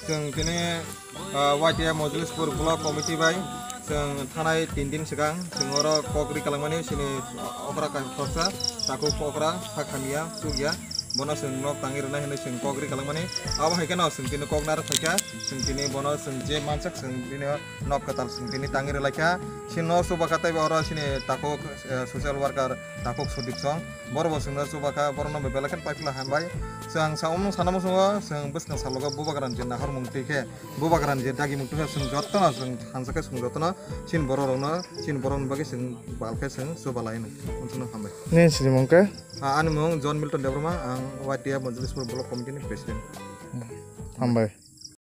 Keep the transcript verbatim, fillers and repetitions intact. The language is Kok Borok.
Chwng tini, ah, Y T F Mojlispur Block Committee bai chwng thanai tin din swkang chwng oro kok ri kalangmani chini okra kaisa khoroksa takhuk okra sak hamya chukya bono chwng nok tangwi rwnai hwnwi chwng kok ri kalangmani. Abo hai kheno chwng tini kok narwk phaikha, chwng tini bono chwng je mansak chwng bini nok kwtal chwng tini tangwi rwlaikha. Chini nok chubakha tei oro chini takhuk, eh, social worker takhuk Sudik song. Borok bo chwngno chubakha, borokno bo belai kheno paipla hambai. Chwng ang sa-, omung sana muchungo, chwng bwskang salogo bubagrani je nahormung twi khe, bubagrani je dagimung twi khe, chwng jotono chwng thansa khe chwng jotono chini borok rokno, chini borokni bagwi chwng bal khe chwng chuba lai hwnwi. Omsano hambai. Nini sini mung khe? Ah, ani mung John Milton Debbarma, ang Y T F Mojlispur Block Committee ni President. Hambai.